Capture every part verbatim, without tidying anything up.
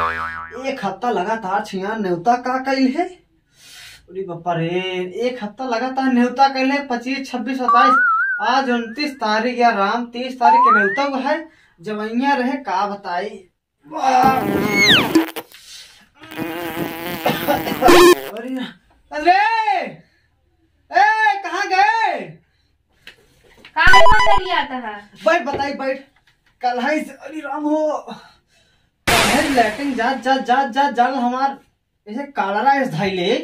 एक हफ्ता लगातार छिया नेवता का कइल है? अरे बापा रे, एक हफ्ता लगातार नेवता कइल है, पच्चीस, छब्बीस, सत्ताईस, आज उनतीस तारीख या राम, तीस तारीख के नेवता हुआ है, जवैया रहे का बताई। अरे, अरे, ए, कहाँ गए? काहे मन लगी आता है? बैठ, बताई, बैठ। कल है से, अरे राम हो, काहे लैट्रिन जात, जात, जात, जात, जाल हमार ऐसे कालरा ऐसे धाई ले,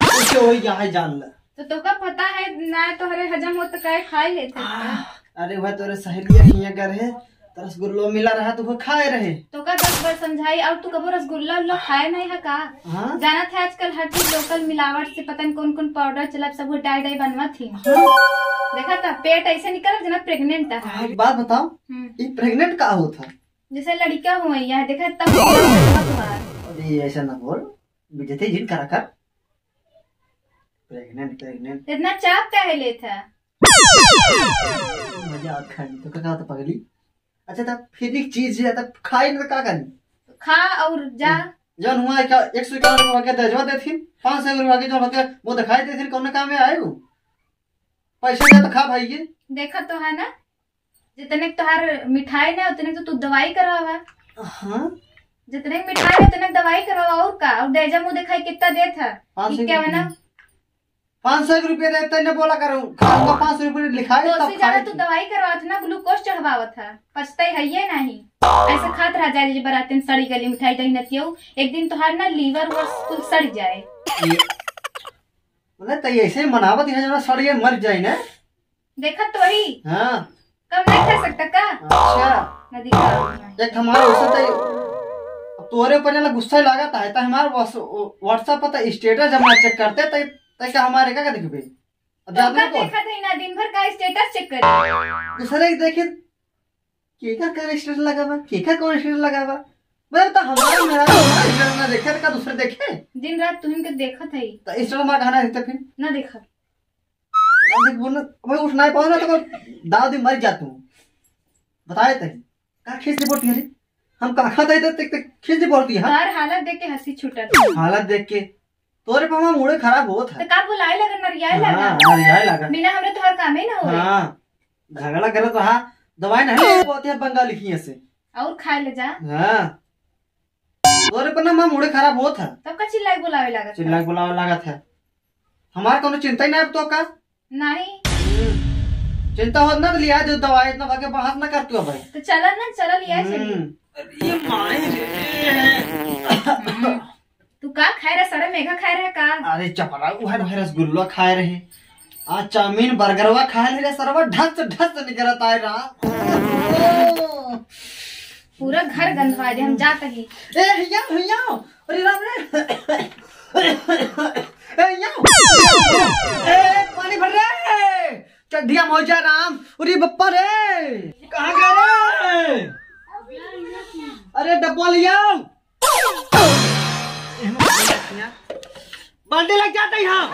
उसे वही यहाँ जान ले। तो तोका पता है ना, तोहरे हजम हो तो काहे खाए लेते हैं? आह, अरे वह तोरे सहेलिया हियाँ गए रहे, तो रसगुल्लो मिला रहा, तो वो खाए रहे। तोका दस बार समझाई, और तू कबो रसगुल्ला उल्ला खाए नहीं है का? हाँ? जानत है आजकल हर चीज लोकल मिलावट से पता न कौन कौन पाउडर चला, सब वो डाई डाई बनवा थी। हाँ। देखा था पेट ऐसे निकल जना प्रेग्नेंट है। हाँ, एक बात बताओ, हम्म। ये प्रेग्नेंट का होता? जैसे लड़का हुआ यह देखा तब हुआ। अरे ऐसा ना बोल, बेइज्जती जिन करा कर। प्रेग्नेंट, प्रेग्नेंट। इतना चाप काहे लेत है? मजाक खानी तो का, का तो पगली। अच्छा, तब फिर एक चीज है, तब खाई ना तो का करी? खा और जा। जौन हुआ है क्या, एक सौ इक्यावन रुपया के दजवा देथिन, पाँच सौ रुपया के जौन होते वो दिखाई देथिन, कौन काम में आए वो? पैसे दे तो खा भाई ये। देखा तो है ना, जितने तोहार मिठाई ना, उतने तो तू दवाई करवावा। हाँ। जितने मिठाई ना, उतने दवाई करवावा, और का? और डेजा मुंह दिखाई कितना देत है? पाँच सौ कि क्या रुपया। बना? पाँच सौ रुपया देते ने बोला करूँ, खाऊंगा पाँच सौ रुपया लिखाए, तो तब उससे ज्यादा खाए तू थे। दवाई करवात ना, ग्लूकोज चढ़वावत है, पचते है ये नहीं। ऐसे खात रह जाए, जे बरातन सड़ी गली मिठाई दही नतियो, एक दिन तोहार ना लीवर वो कुल सड़ जाए। ये, मतलब, तो ऐसे मनावत है, जो सड़ गए, मर जाए ना। देखत तो वही। हाँ। कम नहीं खा सकता का? अच्छा। ना दिखा। एक हमारे उसे तो, अब तोरे ऊपर जला गुस्सा लागत है, तो हमारे WhatsApp पर तो स्टेटस जब ना चेक करते, तो, तो क्या हमारे का, का देखबे? अब तो जादू का को? देखत है ना, दिन भर का स्टेटस चेक करे। दूसरे के देखे, केका का स्टेटस लगा बा, केका कौन स्टेटस लगा बा? मैं तो हमारा मेरा स्टेटस ना देखे, तो का दूसरे देखे? दिन रात तुहिन के देखत है। तो स्टेटस मार खाना रहते फिर? ना देखत। अब देख बोल ना, मैं उठ नहीं पाऊँ ना, तो दाव दी मर जा तू। बताए तही। का खींच दे बोलती है रे? हम का खाता है तो, तो, तो खींच दे बोलती है। तोहर हालत देख के हंसी छूटत। हालत देख के? तोरे पापा मूड़े खराब होत है। तो का बुलाए लगा, नरियाए लगा? हाँ, नरियाए लगा। बिना हमरे तोहर कामे ना होए। हाँ, झगड़ा करत रहा, दवाई नहीं ले पाते हैं बंगाली खिए से। और खाए ले जा। हाँ। तोरे पर ना माँ मूड़े खराब होत है। तब का चिल्लाए बुलावे लागत है? चिल्लाए बुलावे लागत है। हमार कोनो चिंता ही ना अब तो का? नहीं। हम्म। चिंता होत ना तो लिया दे दवाई, इतना भागे बहस ना कर तू अब। तो चला ना, चला लिया चली। हम्म। अरे माई रे। हम्म। तू का खाए रहे सरे, मेघा खाए रहे का? अरे चपरा, उहे, उहे रसगुल्ला खाए रहे। आज चाउमीन बर्गरवा खाए रहे सरवा, ढस ढस निकलत आए रहा। पूरा घर गंधवा दे, हम जात ही। ए, हिया, हिया, अरे राम रे। ए, हिया। ए, पानी भर रे। चड्ढिया मौजा राम, अरे बप्पा रे। कहाँ गए रे? अरे डब्बा लिया। बाल्टी लग जाता यहाँ।